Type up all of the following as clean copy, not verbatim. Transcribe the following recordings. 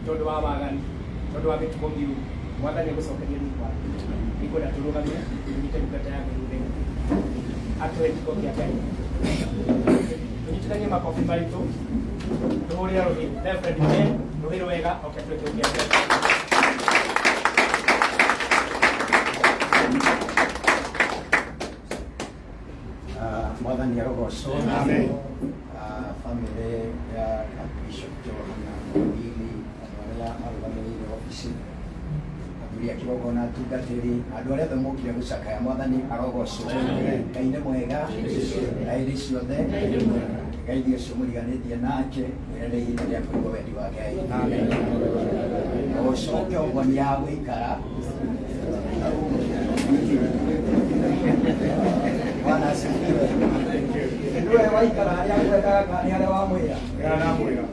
Tondũ wa waganu, tondũ wa mĩtugo mĩũru, Mwathani agũcokerie riri wake. Nĩngwenda tũrũgame tũnyite ndungata ya Ngai ũgeni atũhe kiugo kĩa Ngai. Tũnyitithanie makobi maitũ, tũhũrĩre rũhĩ Reverend Ben, rũhĩ rwega oke atũhe kiugo kĩa Ngai. Ah, Mwathani arogocwo. Amen. Ah, famĩlĩ ya Bishop Johana Mũthili, andũ arĩa marũgamĩrĩire obici, athuri a kĩgongona, atungatĩri, andũ arĩa othe mokire gũcakaya, Mwathani arogocwo. Ngai nĩ mwega na hĩndĩ ciothe. Ngai thiĩ ũcio mũriganĩtie nake, mwĩre nĩ ihinda rĩa kũigua wendi wa Ngai. Ũcoke ũmuonie ha gũikara. Bwana asifiwe. Niwe waikara harĩa akwendaga kana nĩ harĩa wamwĩra? Ndamwĩra.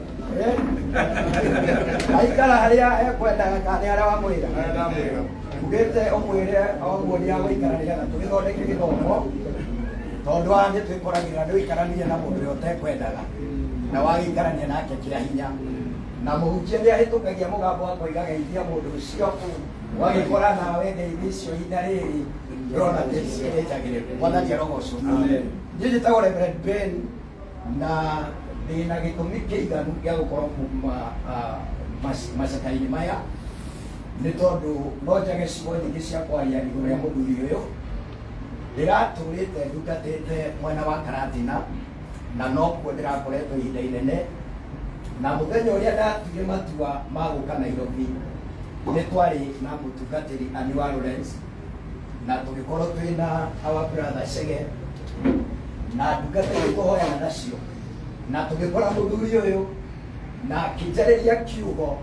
Eh? Waikara harĩa ekwendaga kana nĩ harĩa wamwĩra? Ndamwĩra. Ugĩte ũmwĩre oguo nĩ agũikara nĩgetha tũgĩthondeke gĩthomo tondũ haha nĩ twĩkoragĩrĩra nĩ ũikaranie na mũndũ ũrĩa ũtekwendaga na wagĩikarania nake kĩa hinya na mũhunjia nĩ ahĩtũkagia mũgambo akoiga geithia mũndũ ũcio wagĩkora nawe ngeithi icio ihinda rĩrĩ ndĩrona cikĩrĩ njagĩrĩru. Mwathani arogocwo. Niĩ njĩtagwo Reverend Ben na ndĩna gĩtũmi kĩiganu gĩa gũkorwo macakainĩ maya nĩ tondũ no njage ciugo nyingĩ cia kwaria igũrũ rĩa mũthuri ũyũ. Ndĩratũrĩte ndungatĩte mwena wa Karatina na nokuo ndĩrakoretwo ihinda inene, na mũthenya ũrĩa ndatuire matua ma gũka Nairobi nĩ twarĩ na mũtungatĩri Annie wa Lawrence na tũgĩkorwo twĩ na our brother Chege na ndungata iria tũhoyaga nacio, na tũgĩkora mũthuri ũyũ na akĩnjarĩria kiugo,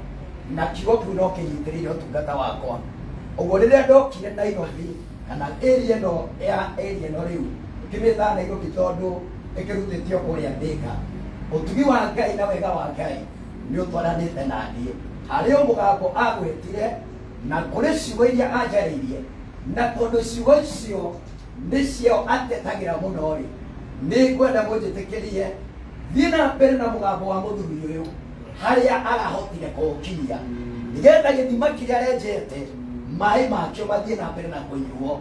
na kiugo kĩu no kĩnyitĩrĩire ũtungata wakwa. Ũguo rĩrĩa ndokire Nairobi kana area ĩno ya area ĩno rĩu kĩmĩtaga Nairobi tondũ ĩkĩrutĩtio kũrĩa Thika, ũtugi wa Ngai na wega wa Ngai nĩ ũtwaranĩte na niĩ. Harĩ o mũgambo agwetire na kũrĩ ciugo iria anjarĩirie, na tondũ ciugo icio nĩcio atetagĩra mũno rĩ, nĩ ngwenda mũnjĩtĩkĩrie thiĩ na mbere na mũgambo wa mũthuri ũyũ harĩa arahotire kũũkinyia, nĩgetha gĩthima kĩrĩa arenjete maĩ makĩo mathiĩ na mbere na kũnyuo.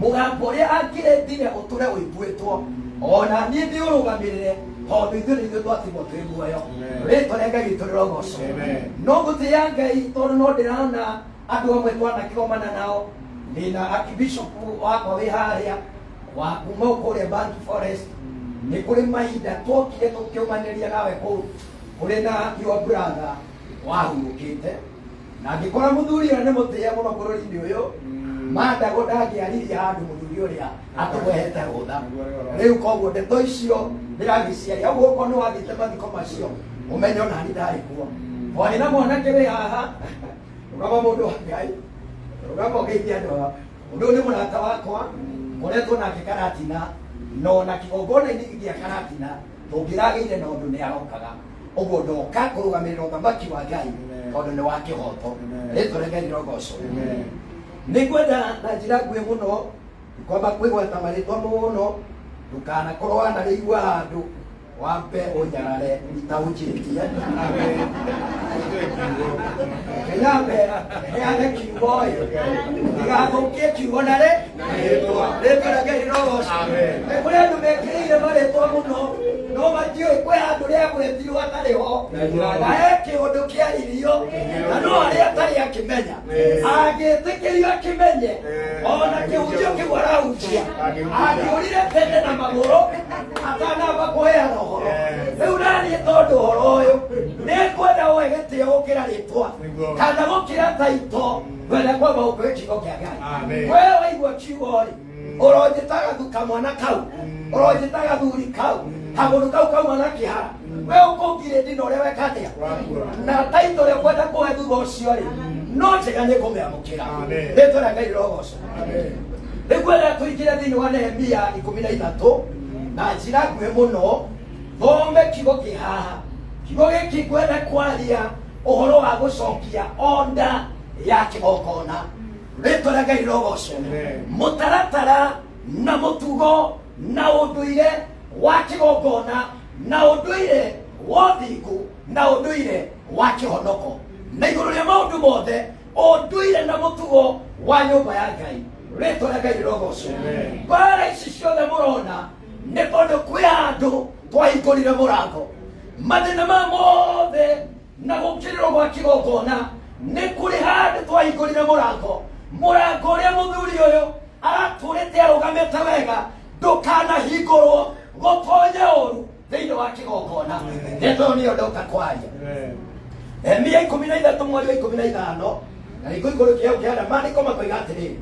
Mũgambo ũrĩa angĩrendire ũtũre ũiguĩtwo, ona niĩ ndĩũrũgamĩrĩre, tondũ ithuĩ nĩ ithuĩ twatigwo twĩ muoyo. Rĩtwa rĩa Ngai witũ rĩrogocwo. No ngũtĩĩa Ngai tondũ no ndĩrona andũ amwe twanakĩgomana nao. Ndĩna archbishop wakwa wĩ harĩa wa kuma kũrĩa Bantu Forest, nĩ kũrĩ mahinda twokire tũkĩũmanĩria nawe kũu kũrĩ na your brother wahurũkĩte, na ngĩkora mũthuri ũrĩa nĩ mũtĩe mũno bũrũri-inĩ ũyũ mandago ndangĩaririe handũ mũthuri ũrĩa atũmwehete rũtha. Rĩu koguo ndeto icio ndĩragĩciaria ũguo, okorwo nĩ wathiĩte mathiko macio ũmenye onani ndarĩ kuo. Twarĩ na mwanake wĩ haha, rũgama mũndũ wa Ngai, rũgama ũgeithie andũ aya. Ũndũ ũyũ nĩ mũrata wakwa ngoretwo nake Karatina, na ona kĩgongona-inĩ gĩa Karatina tũngĩragĩire na ũndũ nĩ arokaga. Ũguo ndoka kũrũgamĩrĩra ũthamaki wa Ngai tondũ nĩ wa kĩhoto. Rĩtwa rĩa Ngai rĩrogocwo. Nĩ ngwenda na njĩra nguhĩ mũno kwamba kwĩgweta marĩtwa mũno, ndũkanakorwo wanarĩigua handũ wambe ũnyarare itaũnjĩtie nyambe heane kiugo ĩ ndigathũkie kiugo na rĩ rĩtwa rĩa Ngai rĩrogocwo. Nĩ kũrĩ andũ mekĩrĩire marĩtwa mũno no matiũĩ kwĩ handũ rĩagwetirwo atarĩ ho na he kĩũndũ kĩaririo na no arĩa atarĩ akĩmenya angĩtĩkĩrio akĩmenye ona kĩhunjio kĩu arahunjia angĩũrire tene na magũrũ atanamba kũheana ũhoro. Rĩu naniĩ tondũ ũhoro ũyũ nĩ ngwenda ũhe gĩtĩo gũkĩra rĩtwa kana gũkĩra taito, ngwenda kwamba gũkũhe kiugo kĩa Ngai. Amen. We waigua kiugo rĩ, ũronjĩtaga kamwana kau, ũronjĩtaga thuri kau, kagũndũ kau kauma na kĩhara, we ũkũngirĩndi na ũrĩa weka atĩa na taito ũrĩa ũkwenda kũhe thutha ũcio rĩ, no njega nĩ kũmĩamũkĩra. Amen. Rĩtwa rĩa Ngai rĩrogocwo. Rĩu ngwenda tũingĩre thĩinĩ wa Nehemia 13 na njĩra nguhĩ mũno, thome kiugo kĩ haha. Kiugo gĩkĩ ngwenda kwaria ũhoro wa gũcokia onda ya kĩgongona. Rĩtwa rĩa Ngai rĩrogocwo. Mũtaratara na mũtugo na ũndũire wa kĩgongona na ũndũire wa ũthingu na ũndũire wa kĩhonoko. Na igũrũ rĩa maũndũ mothe, ũndũire na mũtugo wa nyũmba ya Ngai. Rĩtwa rĩa Ngai rĩrogocwo. Mbara ici ciothe mũrona nĩ tondũ kwĩ handũ twahingũrire mũrango. Mathĩna maya mothe na gũkĩrĩrwo gwa kĩgongona nĩ kũrĩ handũ twahingũrire mũrango. Mũrango ũrĩa mũthuri ũyũ aratũrĩte arũgamĩte wega ndũkanahingũrwo gũtonye ũru thĩinĩ wa kĩgongona. Ndeto ĩyo nĩyo ndoka kwaria. Nehemia 13 mweri wa 15 na rĩngĩ igũrũ kĩao kĩana maandĩko makoiga atĩrĩrĩ,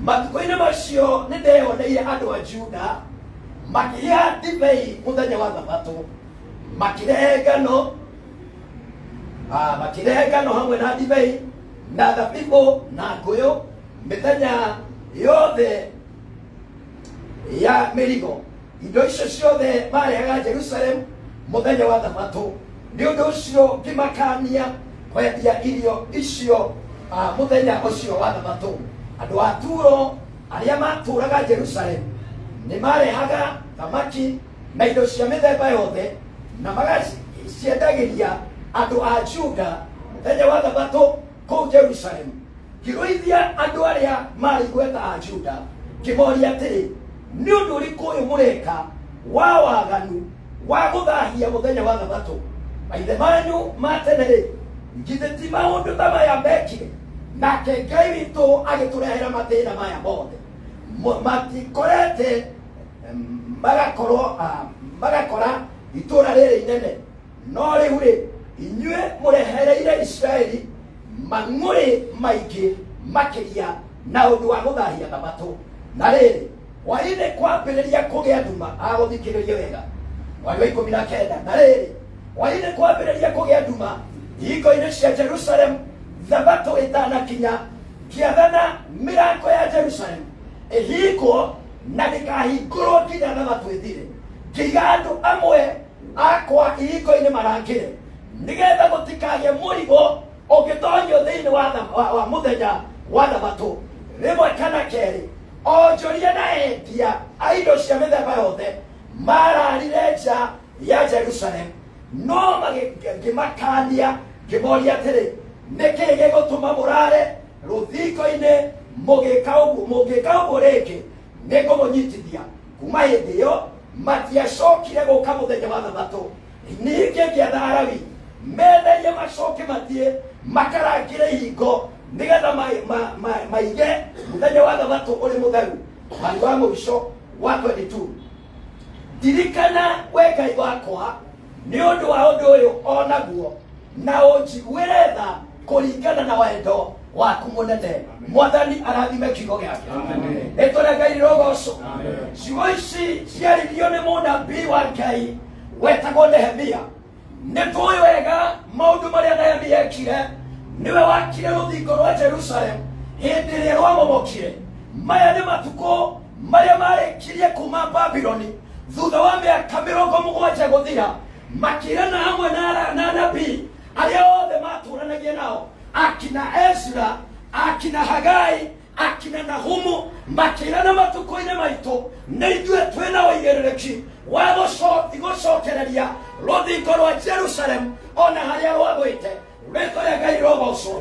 matukũ-inĩ macio nĩ ndeyoneire andũ a Juda makĩhĩha ndibei mũthenya wa thabatũ, makĩrehe ngano, makĩrehe ngano hamwe na ndibei na thabibũ na ngũyũ mĩthenya yothe ya mĩrigo. Indo icio ciothe marehaga Jerusalemu mũthenya wa thabatũ. Nĩ ũndũ ũcio ngĩmakania kwendia irio icio mũthenya ũcio wa thabatũ. Andũ a Turo arĩa matũũraga Jerusalemu nĩ marehaga thamaki na indo cia mĩthemba yothe na magaciendagĩria andũ a Juda mũthenya wa thabatũ kũu Jerusalemu. Ngĩrũithia andũ arĩa maarĩ igweta a Juda, ngĩmoria atĩrĩ, nĩ ũndũ ũrĩkũ ũyũ mũreka wa waganu wa gũthahia mũthenya wa thabatũ? Maithe manyu ma tene-rĩ, githĩ ti maũndũ ta maya mekire? Nake Ngai witũ agĩtũrehera mathĩna maya mothe. Matikorete magakorwo magakora itũũra rĩrĩ inene. No rĩu-rĩ, inyuĩ mũrehereire Isiraeli mang'ũrĩ maingĩ makĩria na ũndũ wa gũthahia thabatũ. Na rĩrĩ, hwaĩ-inĩ kwambĩrĩria kũgĩa nduma, agũthikĩrĩrie wega, mweri wa 19. Na rĩrĩ, hwaĩ-inĩ kwambĩrĩria kũgĩa nduma ihingo-inĩ cia Jerusalemu, thabatũ ĩtanakinya, ngĩathana mĩrango ya Jerusalemu ĩhingwo na ndĩkahingũrwo nginya thabatũ ĩthire. Ngĩiga andũ amwe akwa ihingo-inĩ marangĩre, nĩgetha gũtikagĩe mũrigo ũngĩtonyio thĩinĩ wa mũthenya wa thabatũ rĩmwe kana kerĩ. Onjoria na endia a indo cia mĩthemba yothe mararire nja ya Jerusalemu, no ngĩmakania ngĩmoria atĩrĩ, nĩkĩĩ gĩgũtũma mũrare rũthingo-inĩ? Mũgĩka ũguo, mũngĩka ũguo rĩngĩ, nĩngũmũnyitithia. Kuma hĩndĩ ĩyo matiacokire gũka mũthenya wa thabatũ. Ningĩ ngĩatha Alawi metherie macoke mathiĩ makarangĩre ihingo, nĩgetha maige mũthenya wa thabatũ ũrĩ mũtheru. Mweri wa mũico wa 22, ndirikana we Ngai wakwa nĩ ũndũ wa ũndũ ũyũ o naguo, na ũnjiguĩre tha kũringana na wendo waku mũnene. Mwathani arathime kiugo gĩake. Rĩtwa rĩa Ngai rĩrogocwo. Ciugo ici ciaririo nĩ mũnabii wa Ngai wetagwo Nehemia. Nĩ tũĩ wega maũndũ marĩa Nehemia ekire. Nĩwe wakire rũthingo rwa Jerusalem hĩndĩ ĩrĩa rwamomokire. Maya nĩ matukũ marĩa marĩkirie kuma Babiloni thutha wa mĩaka 70 gũthira, makĩrana hamwe na anabii arĩa othe matũranagia nao, akina Ezra, akina Hagai, akina Nahumu, makĩrana matukũ-inĩ maitũ nĩ ithuĩ twĩna ũigĩrĩrĩki wa gũcokereria rũthingo rwa Jerusalem ona harĩa rwagwĩte. Rĩtwa rĩa Ngai rĩrogocwo.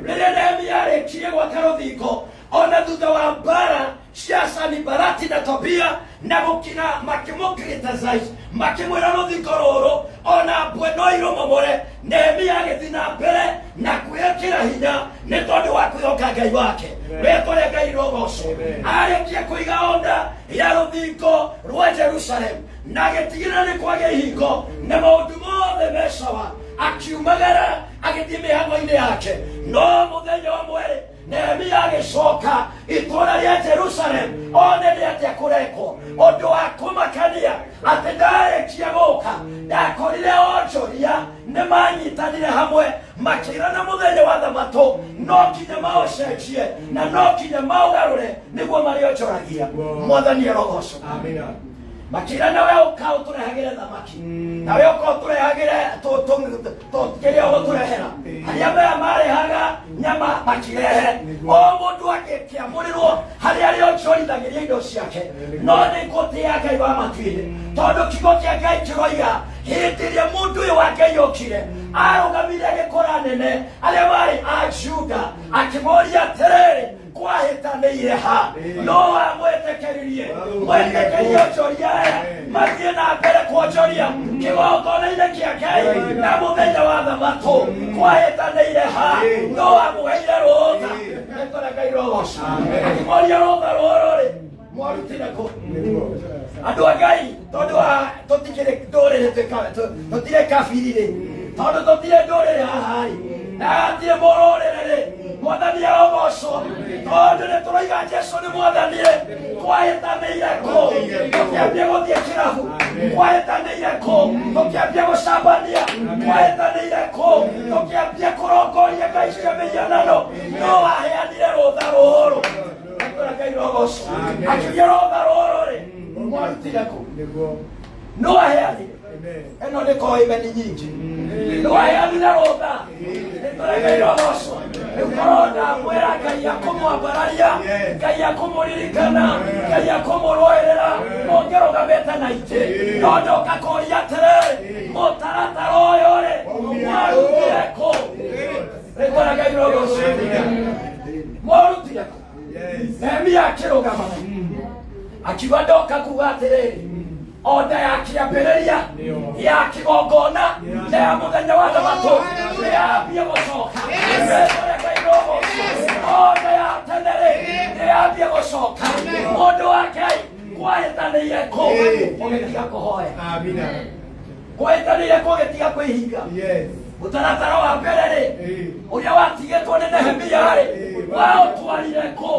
Rĩrĩa Nehemia arĩkirie gwaka rũthingo, ona thutha wa mbara cia Sanibalati na Tobia na gũkina makĩmũ-criticize, makĩmwĩra rũthingo rũrũ ona mbwe no irũmomore, Nehemia agĩthiĩ na mbere na kwĩĩkĩra hinya nĩ tondũ wa kwĩhoka Ngai wake. Rĩtwa rĩa Ngai rĩrogocwo. Arĩkia kũiga onda ya rũthingo rwa Jerusalem na agĩtigĩrĩra nĩ kwagĩa ihingo na maũndũ mothe me sawa, akiumagara agĩthiĩ mĩhang'o-inĩ yake. No mũthenya ũmwe Nehemia agĩcoka itũũra rĩa Jerusalem one nĩ atĩa kũrekwo. Ũndũ wa kũmakania atĩ ndarĩkia gũka ndakorire onjoria nĩ manyitanire hamwe makĩrana mũthenya wa thabatũ no nginya maũcenjie na no nginya maũgarũre nĩguo marĩonjoragia. Mwathani arogocwo. Amina. Makĩrana we ũka ũtũrehagĩre thamaki, na we ũka ũtũrehagĩre kĩrĩa ũgũtũrehera. Arĩa maya marehaga nyama makirehe, o mũndũ akĩamũrĩrwo harĩa arĩonjorithagĩria indo ciake. No nĩ ngũtĩĩa Ngai wa matu-inĩ, tondũ kiugo kĩa Ngai kĩroiga hĩndĩ ĩrĩa mũndũ ũyũ wa Ngai okire arũgamire agĩkora Anene arĩa marĩ a Juda, akĩmoria atĩrĩrĩ, kwahĩtanĩire ha? No wamwĩtĩkĩririe mwĩtĩkĩrie onjoria aya mathiĩ na mbere kuonjoria kĩgongona-inĩ kĩa Ngai na mũthenya wa thabatũ? Kwahĩtanĩire ha? No wamũheire rũtha? Nĩtũrĩ Ngai rũgoco. Akĩmoria, rũtha rũrũ rĩ, mwarutire kũ? Andũ a Ngai, tondũ wa tũtikĩrĩ ndũrĩrĩ, tũtirĩ kabiri rĩ, tondũ tũtirĩ ndũrĩrĩ haha rĩ, na hatirĩ mũrũrĩrĩ rĩ, Mwathani arogocwo, tondũ nĩ tũroiga Jesu nĩ Mwathani rĩ. Kwahĩtanĩire kũ tũkĩambia gũthiĩ kĩrabu? Kwahĩtanĩire kũ tũkĩambia gũcambania? Kwahĩtanĩire kũ tũkĩambia kũrongoria ngai cia mĩhianano? No waheanire rũtha rũrũ? Nĩtũrĩ Ngai rogocwo. Akiuria, rũtha rũrũ rĩ, mwarutire kũ? No aheanire? Ĩno nĩ koimeni nyingĩ. No aheanire rũtha? Nĩtũrĩ Ngai rogocwo. Rĩu korwo ndamwĩra Ngai akũmwambararia, Ngai akũmũririkana, Ngai akũmũrũĩrĩra, mũngĩrũgamĩte na itĩ. No ndoka kũria atĩrĩrĩ, mũtaratara ũyũ rĩ, mwarutire kũ? Rĩtwa Ngai rogocwo. Mwarutire kũ? Nehemia akĩrũgama akiuga, ndoka kuga atĩrĩrĩ, order ya kĩambĩrĩria ya kĩgongona na ya mũthenya wa thabatũ nĩyambia gũcoka. Rĩtwa rĩa Ngai rogocwo. Order ya tene rĩ, nĩyambia gũcoka. Mũndũ wa Ngai, kwahĩtanĩire kũ ũgĩtiga kũhoya? Amina. Kwahĩtanĩire kũ ũgĩtiga kwĩhinga? Yes. Mũtaratara wa mbere rĩ, ũrĩa watigĩtwo nĩ Nehemia rĩ, waũtwarire kũ?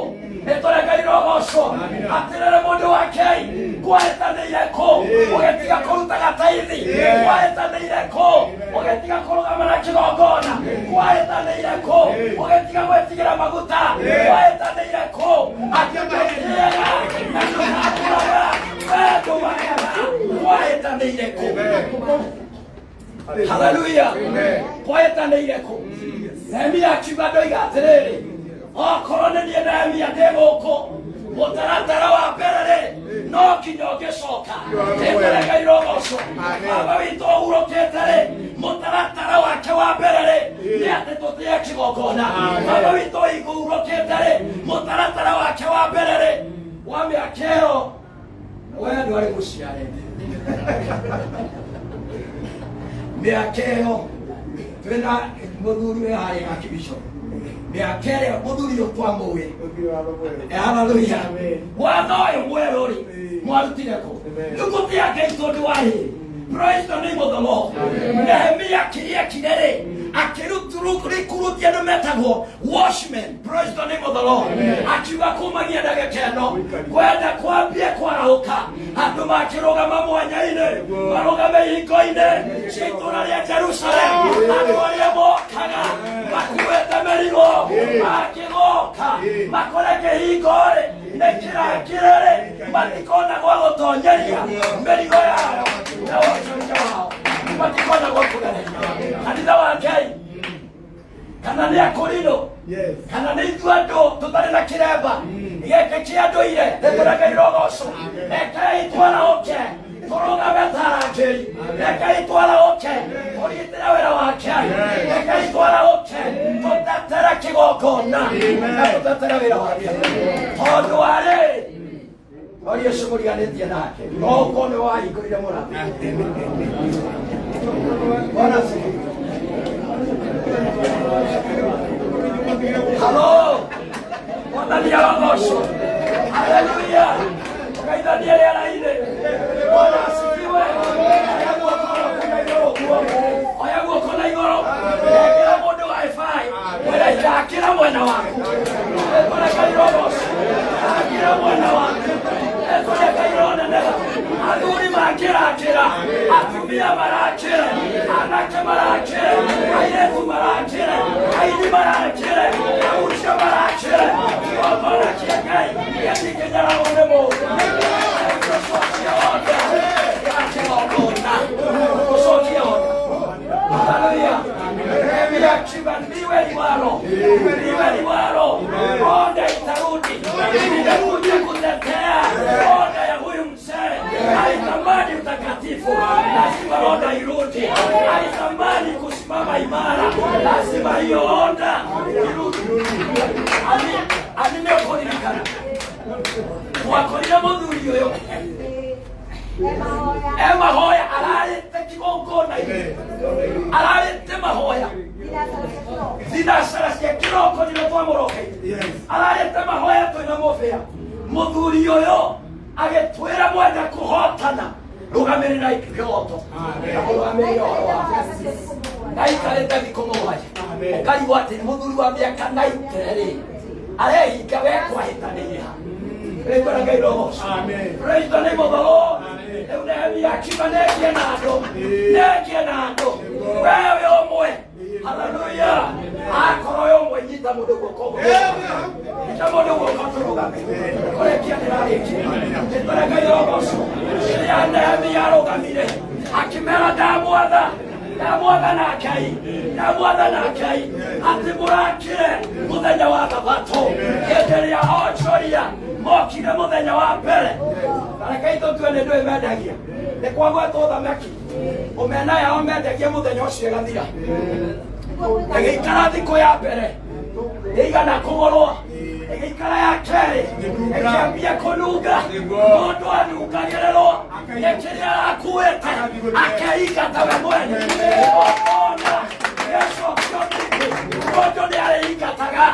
Nĩtũrĩ Ngai rogocwo. Atĩrĩrĩ, mũndũ wa Ngai, kwahĩtanĩire kũ ũgĩtiga kũrutaga taithi? Kwahĩtanĩire kũ ũgĩtiga kũrũgama na kĩgongona? Kwahĩtanĩire kũ ũgĩtiga gwĩtigĩra maguta? Kwahĩtanĩire kũ atĩ tũtĩaga na tũtambũraga wee ndũmakaga? Kwahĩtanĩire kũ? Haleluya! Kwahĩtanĩire kũ? Nehemia akiuga, ndoiga atĩrĩrĩ, okorwo nĩ niĩ Nehemia ndĩ gũkũ, mũtaratara wa mbere rĩ, no nginya ũngĩcoka. Rĩtwa Ngai rogocwo. Baba witũ ũhurũkĩte rĩ, mũtaratara wake wa mbere rĩ, nĩ atĩ tũtĩe kĩgongona. Baba witũ ũhurũkĩte rĩ, mũtaratara wake wa mbere rĩ, wa mĩaka ĩyo we ndwarĩ mũciare, mĩaka ĩyo twĩna mũthuri wĩ harĩa gakibico, mĩaka ĩrĩa mũthuri ũyũ twamũĩ. Haleluya! Watho ũyũ mwerũ rĩ, mwarutire kũ? Rĩu gũtĩa Ngai tondũ wa hĩ. Praise the name of the Lord. Nehemia kĩrĩa ekire rĩ, akĩrikurutia andũ metagwo watchmen. Praise the name of the Lord. Akiuga kumagia ndagĩka ĩno kwenda kwambie kwarahũka, andũ makĩrũgama mwanya-inĩ, marũgame ihingo-inĩ cia itũũra rĩa Jerusalem. Andũ arĩa mokaga makuĩte mĩrigo makĩgoka makore kĩhingo rĩ nĩ kĩrangĩre rĩ, matikona gwa gũtonyeria mĩrigo yao na wonjoria wao, matikona gwa kũgereria. Kanitha wa Ngai, kana nĩ akũrinũ, Yes. kana nĩ ithuĩ andũ tũtarĩ na kĩremba gĩkĩ kĩa ndũire, nĩtũrĩ Ngai rogocwo. Rekei twarahũke tũrũgame ta arangĩri. Rekei twarahũke tũrigitĩre wĩra wake. Rekei twarahũke tũtetere kĩgongona na tũtetere wĩra wake, tondũ wa rĩrĩ, o Yesu mũriganĩtie nake no ũkorwo nĩ wahingũrire mũrathe. Bwana asifiwe. Halo, Mwathani arogocwo. Haleluya! Ũgeithanie rĩera-inĩ. Bwana asifiwe. Oya guoko na igũrũ ũguo. Oya guoko na igũrũ. Ĩkĩra mũndũ wifi. Mwĩre ndakĩra mwena waku. Ĩtũre Ngai rogocwo. Ndakĩra mwena waku. Ĩtũre Ngai roneneha. Athuri makĩrakĩra, atumia marakĩra, anake marakĩra, airĩtu marakĩra, aini marakĩra, ahunjia marakĩra. Kĩgongona kĩa Ngai gĩtingĩnyararwo nĩ mũndũ. Gũcokia order ya kĩgongona, gũcokia order. Haleluya! Nehemia akiuga, liwe liwalo, liwe liwalo, order itarudi. Nimekuja kutetea order ya huyu mzee. Alitamani utakatifu, lazima order irudi. Alitamani kusimama kusimama imara, lazima hiyo order irudi. Ani nĩ ũkũririkana twakorire mũthuri ũyũ e mahoya ararĩte kĩgongona-inĩ, ararĩte mahoya thinacara cia kĩroko nĩrĩo twamũrokeire, ararĩte mahoya twĩna mũbĩa. Mũthuri ũyũ agĩtwĩra mwenda kũhotana, rũgamĩrĩrai kĩhoto na mũrũgamĩrĩre ũhoro wa naikarĩte thikũ mũgwanja. Ũkarigwo atĩ nĩ mũthuri wa mĩaka 90 rĩ, arehinga we kwahĩtanĩire ha? Rĩtwa rĩa Ngai rĩrogoocwo. Praise the name of the Lord. Rĩu Nehemia akiuga nengie na andũ, nengie na andũ, wewe ũmwe. Haleluya. Akorwo wĩ ũmwe, nyita mũndũ guoko ũguo, nyita mũndũ guoko, tũrũgame kũrĩkia. Ndĩrarĩkia. Rĩtwa rĩa Ngai rĩrogoocwo. Rĩrĩa Nehemia arũgamire akĩmera, ndamwatha, ndamwatha na Ngai, ndamwatha na Ngai atĩ mũrakĩre mũthenya wa thabatũ. Hĩndĩ ĩrĩa onjoria mokire mũthenya wa mbere, rekei tũtue nĩ ndũĩ mendagia nĩ kwagwetwo thamaki omena yao mendagia mũthenya ũcio ĩgathira, ĩgĩikara thikũ ya mbere ĩigana kũgũrwo, ĩgĩikara ya kerĩ ĩkĩambia kũnunga. Mũndũ anungagĩrĩrwo nĩ kĩrĩa arakuĩte akeingata we mwene. Ona gĩacokio thikũ, mũndũ nĩ arĩingataga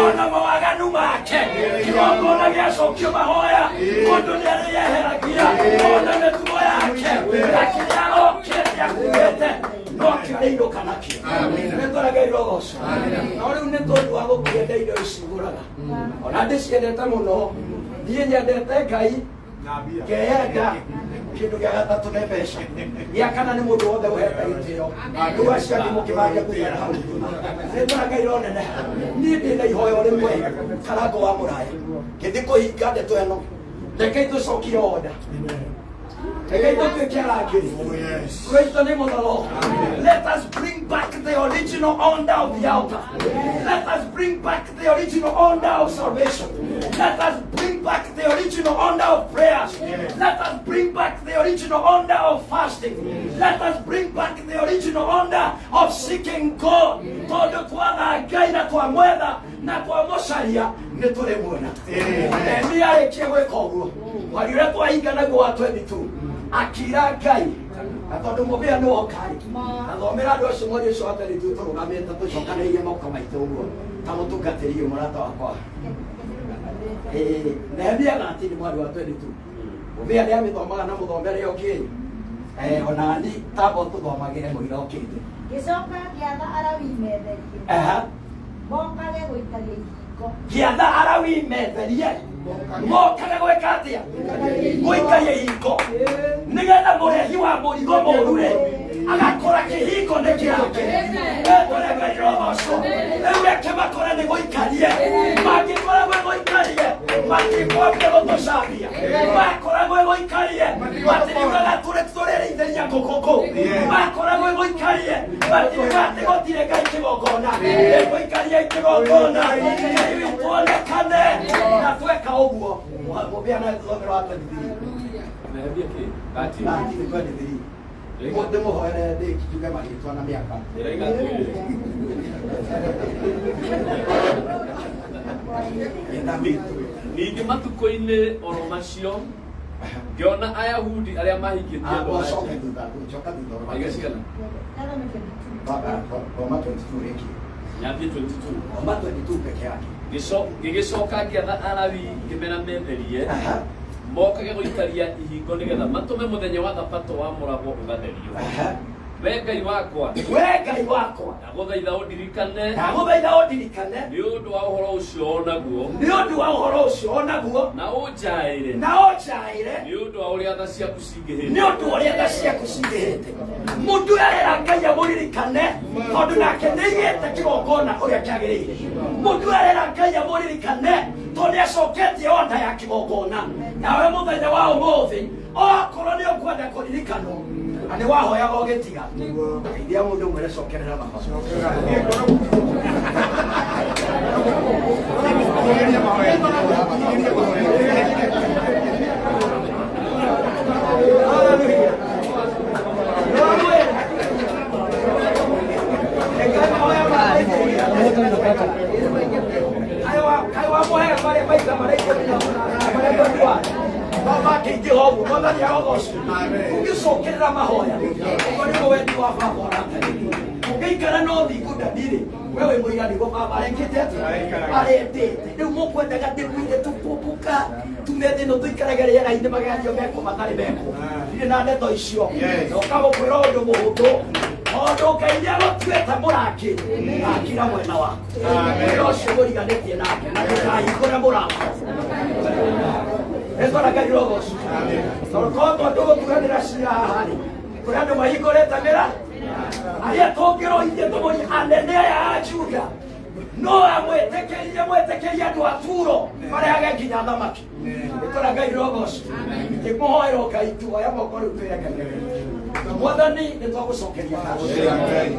ona mawaganu make. Kĩgongona gĩacokio mahoya, mũndũ nĩ arĩyeheragia ona mĩtugo yake na kĩrĩa arokĩte akuĩte no kĩo arĩinũka nakĩo. Rĩtwa rĩa Ngai rĩrogocwo. No rĩu nĩ tondũ wa gũkĩenda indo ici ngũraga, ona ndĩciendete mũno. Niĩ nyendete Ngai, ngeyenda, kĩndũ gĩa gatatũ nĩ mbeca, gĩa kana nĩ mũndũ wothe ũhete gĩtĩo. Rĩu acio angĩ mũkĩbange thutha na hau thutha. Rĩtwa rĩa Ngai rĩroneneha. Niĩ ndĩ na ihoya rĩmwe, karango wa mũraya ngĩthiĩ kũhinga ndeto ĩno. Rekei tũcokie order, rekei tũtuĩke arangĩri. Praise the name of the Lord. Let us bring back the original order of the altar. Let us bring back the original order of salvation. Let us bring back the original order of prayers. Let us bring back the original order of fasting. Let us bring back the original order of seeking God. Tondũ twatha Ngai na twamwetha na twamũcaria nĩ tũrĩmuona. Nehemia arĩkia gwĩka ũguo, mwari ũrĩa twahinga naguo wa 22, akira Ngai na tondũ mũbĩa nĩ wokarĩ athomera andũ acio mweri ũcio wa 22, tũrũgamĩte tũcokanĩirie moko maitũ ũguo ta mũtungatĩri ũyũ mũrata wakwa. Nehemia 13 mwari wa 22, mũbĩa nĩ amĩthomaga na mũthomere ũkĩ ona ni tamba tũthomagĩre mũira ũkĩte. Ngĩcoka ngĩatha Alawii metherie, mokage gũikaria ihingo. Gĩatha Alawii metherie, mokage gwĩka atĩa? Gũikaria ihingo, nĩgetha mũrehi wa mũrigo mũru rĩ agakora kĩhingo nĩ kĩake. Etũrekeirogocwo. Rĩu reke makore nĩ gũikarie. Mangĩkora gwĩ gũikarie, matikwambia gũtũcambia. Makora gwĩ gũikarie, matiriugaga tũrĩ tũrĩrĩithĩria ngũkũ kũu. Makora gwĩ gũikarie, matiriuga atĩ gũtirĩ Ngai kĩgongona. Ĩgũikarie kĩgongona, Ngai witũ onekane. Na tweka ũguo, mũbĩa na thomero wa 23. Nehemia kĩ? 13. 23. Ndĩmũhoere ndĩkiuge marĩtwa na mĩaka. Ĩraiga atĩrĩrĩ. Ĩna witũ. Ningĩ matukũ-inĩ oro macio ngĩona Ayahudi arĩa mahikĩtie andũ a Coke nja. thutha, coka thutha. Waiga cigana? Nathome 22. Thoma 22 rĩngĩ. Nyambie 22. Thoma 22 peke yake. Ngĩgĩcoka ngĩatha Alawii ngĩmera metherie, mokage gũikaria ihingo nĩgetha matũme mũthenya wa thabatũ wamũragwo ũgatherio. We Ngai wakwa, We Ngai wakwa, ndagũthaitha ũndirikane ndagũthaitha ũndirikane nĩ ũndũ wa ũhoro ũcio o naguo, nĩ ũndũ wa ũhoro ũcio o naguo, na ũnjaĩre na ũnjaĩre nĩ ũndũ wa ũrĩa tha ciaku cingĩhĩte. Nĩ ũndũ ũrĩa tha ciaku cingĩhĩte. Mũndũ arera Ngai amũririkane tondũ nake nĩ aigĩte kĩgongona ũrĩa kĩagĩrĩire. Mũndũ arera Ngai amũririkane tondũ nĩ acoketie onda ya kĩgongona. Nawe mũthenya wa ũmũthĩ okorwo nĩ ũkwenda kũririkanwo na nĩ wahoyaga ũgĩtiga, geithia mũndũ mwĩre cokerera mahoya. Hallelujah. Mũtaratara. Kaĩ wamũhega marĩa maita marĩa ikũmi na marĩa twenty-one. No makĩingĩha ũguo, Mwathani arogocwo. Ũngĩcokerera mahoya, ũguo nĩguo wendi wa baba ũratariĩ. Ũngĩikara na ũthingu ndanirĩ, we wĩ mũira nĩguo baba arekĩte atĩa? Arendete. Rĩu mũkwendaga ndĩmwĩre tũkũmbũka tume thĩ ĩno tũikarage rĩera-inĩ magerio mekwo matarĩ mekwo. Ndirĩ na ndeto icio. Ndoka gũkwĩra ũndũ mũhũthũ. Tondũ Ngai nĩagũtuĩte mũrakĩri, akira mwena waku. Wĩra ũcio mũriganĩtie nake na ndũkahingũre mũrango. Rĩtwa rĩa Ngai rĩrogocwo. Tondũ korwo tũgũtuanĩra cira haha rĩ, kũrĩ andũ mahingũrĩte mĩra arĩa tũngĩroithie tũmũrie anene aya a Juda no amwĩtĩkĩrie mwĩtĩkĩrie andũ a Turo marehage nginya thamaki. Rĩtwa rĩa Ngai rĩrogocwo. Ngĩmũhoera Ngai tu oya moko rĩu twĩre Ngai. Mwathani nĩ twagũcokeria ngatho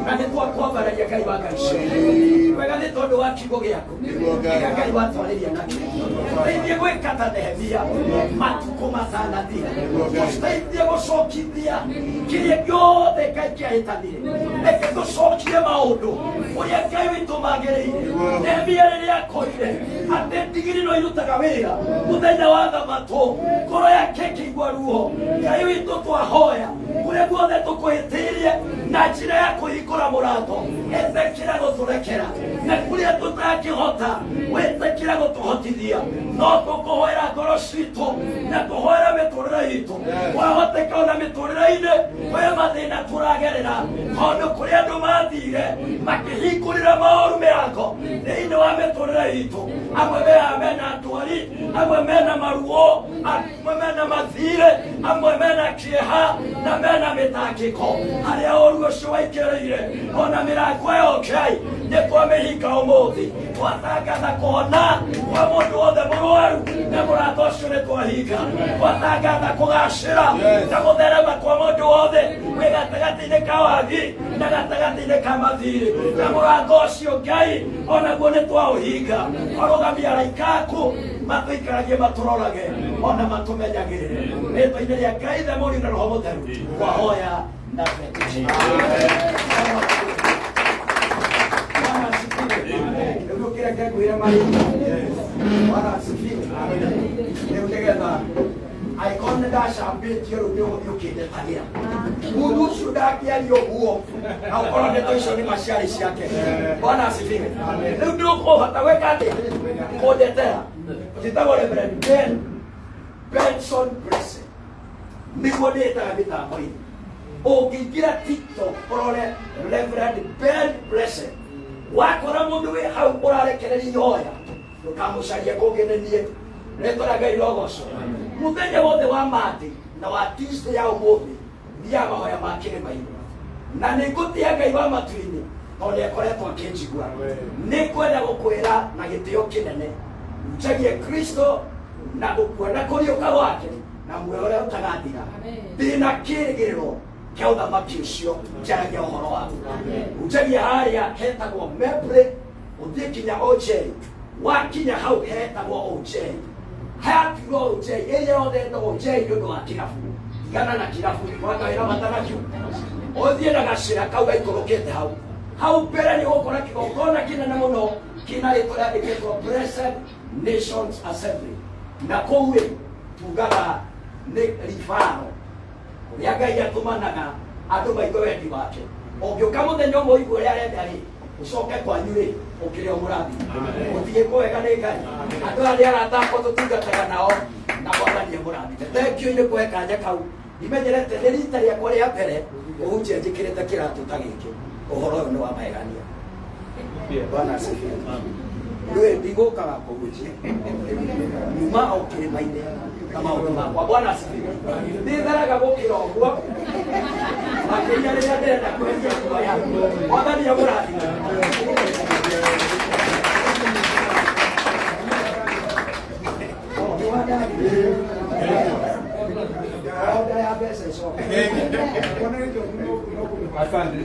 na nĩ twakwambararia Ngai wa Ngai ciothe. Wega nĩ tondũ wa kiugo gĩaku kĩrĩa Ngai watwarĩria nakĩo. Tũteithie gwĩka ta Nehemia matukũ matanathira. Tũteithie gũcokithia kĩrĩa gĩothe Ngai kĩahĩtanire. Reke tũcokie maũndũ ũrĩa Ngai witũ magĩrĩire. Nehemia rĩrĩa akorire atĩ ndigiri no irutaga wĩra mũthenya wa thabatũ, ngoro yake ĩkĩigua ruo. Ngai witũ twahoya kũrĩa guothe tũkũhĩtĩirie na njĩra ya kũhingũra mũrango, ĩtĩkĩra gũtũrekera, na kũrĩa tũtangĩhota wĩtĩkĩra gũtũhotithia. No tũkũhoera ngoro citũ na tũhoera mĩtũrĩre itũ. Wahoteka ona mĩtũrĩre-inĩ kwĩ mathĩna tũragerera, tondũ kũrĩ andũ mathire makĩhingũrĩra maũru mĩrango thĩinĩ wa mĩtũrĩre itũ. Amwe mehaha mena ndwari, amwe mena maruo, amwe mena mathirĩ, amwe mena kĩeha na mena mĩtangĩko. Harĩa ũru ũcio waingĩrĩire ona mĩrango ĩyo Ngai nĩ twamĩhinga ũmũthĩ. Twatangatha kũhona kwa mũndũ wothe mũrwaru na mũrango ũcio nĩ twahinga. Twatangatha kũgacĩra na gũtherema kwa mũndũ wothe wĩ gatagatĩ-inĩ ka wagi na gatagatĩ-inĩ ka mathirĩ, na mũrango ũcio Ngai onaguo nĩ twaũhinga. Twarũgamia araika aku matũikaragie, matũrorage ona matũmenyagĩrĩre. Rĩtwa-inĩ rĩa Ngai Ithe, Mũriũ na Roho Mũtheru twahoya na twetĩkia. Bwana asifiwe. Rĩu kĩreke ngwĩre marĩhi. Bwana asifiwe. Rĩu nĩgetha angĩkorwo nĩ ndacambĩtio rĩu nĩ ũgũthiĩ ũkĩndetagĩra. Mũndũ ũcio ndangĩaria ũguo na ũkorwo ndeto icio nĩ maciarĩ ciake. Bwana asifiwe. Rĩu ndũkũhota gwĩka atĩa? Kũndetera. Njĩtagwo Reverend Ben Benson Blessing. Nĩguo ndĩtaga mĩtambo-inĩ. Ũngĩingĩra TikTok ũrore Reverend Ben Blessing, wakora mũndũ wĩ hau ũrarekereria ihoya, ndũkamũcarie kũngĩ nĩ niĩ. Rĩtwa rĩa Ngai rĩrogocwo. Mũthenya wothe wa Monday na wa Tuesday ya ũmũthĩ thiaga mahoya ma kĩrĩma-inĩ, na nĩ ngũtĩa Ngai wa matu-inĩ tondũ nĩ akoretwo akĩnjigua. Nĩ ngwenda gũkwĩra na gĩtĩo kĩnene, njagie Kristo na gũkua na kũriũka gwake na muoyo ũrĩa ũtagathira. Ndĩ na kĩĩrĩgĩrĩro kĩa ũthamaki ũcio njaragia ũhoro waku. Njagia harĩa hetagwo Membre, ũthiĩ nginya OJ. Wakinya hau hetagwo OJ, hatirwo OJ, ĩrĩa yothe ĩtagwo OJ nĩ ũndũ wa kĩrabu. Tigana na kĩrabu, gwaka wĩra bata nakĩo. Ũthiĩ na gacĩra kau gaikũrũkĩte hau hau mbere nĩ ũgũkora kĩgongona kĩnene mũno kĩna rĩtwa rĩandĩkĩtwo Blessed Nations Assembly, na kũu rĩ tugaga nĩ ribaro kũrĩa Ngai atũmanaga andũ maigue wendi wake. Ũngĩũka mũthenya ũmwe ũigue ũrĩa arenda rĩ, ũcoke kwanyu rĩ ũkĩrĩ o mũrathime. Ũtigĩkwo wega nĩ Ngai. Andũ aya nĩ arata akwa tũtungataga nao na Mwathani amũrathime. Thank you nĩ kũhe kanya kau. Ndimenyerete nĩ rita rĩakwa rĩa mbere kũhunjia njĩkĩrĩte kĩratũ ta gĩkĩ. Ũhoro ũyũ nĩ wa magegania. Bwana asifiwe. Rĩu ndigũkaga kũhunjia nyuma o kĩrĩma-inĩ na maũndũ makwa. Bwana asifiwe. Nĩtheraga gũkĩra ũguo makĩria rĩrĩa ndĩrenda kwendia guoya. Mwathani amũrathime. Order ya mbeca icoke. Asante.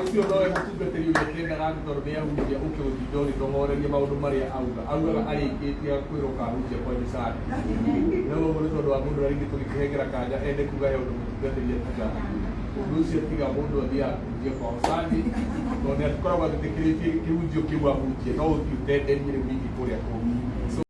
Ũcio nowe mũtungatĩri ũrĩa kĩendaga tondũ nĩ ahunjia ũke ũtinde ũgĩtong'oreria maũndũ marĩa auga. Augaga arĩkĩtie kwĩrwo kahunjia kwanyu Sunday. No ũguo nĩ tondũ wa mũndũ ũrĩa rĩngĩ tũgĩkĩhengera kanya ende kuga he ũndũ mũtungatĩri atiga. Ũndũ ũcio tiga mũndũ athiaga kũhunjia kwao Sunday, tondũ nĩ akoragwo atĩtĩkĩrĩtie kĩhunjio kĩu ahunjie, no ũthiĩ ũtenderie rĩu ningĩ kũrĩa kũngĩ. So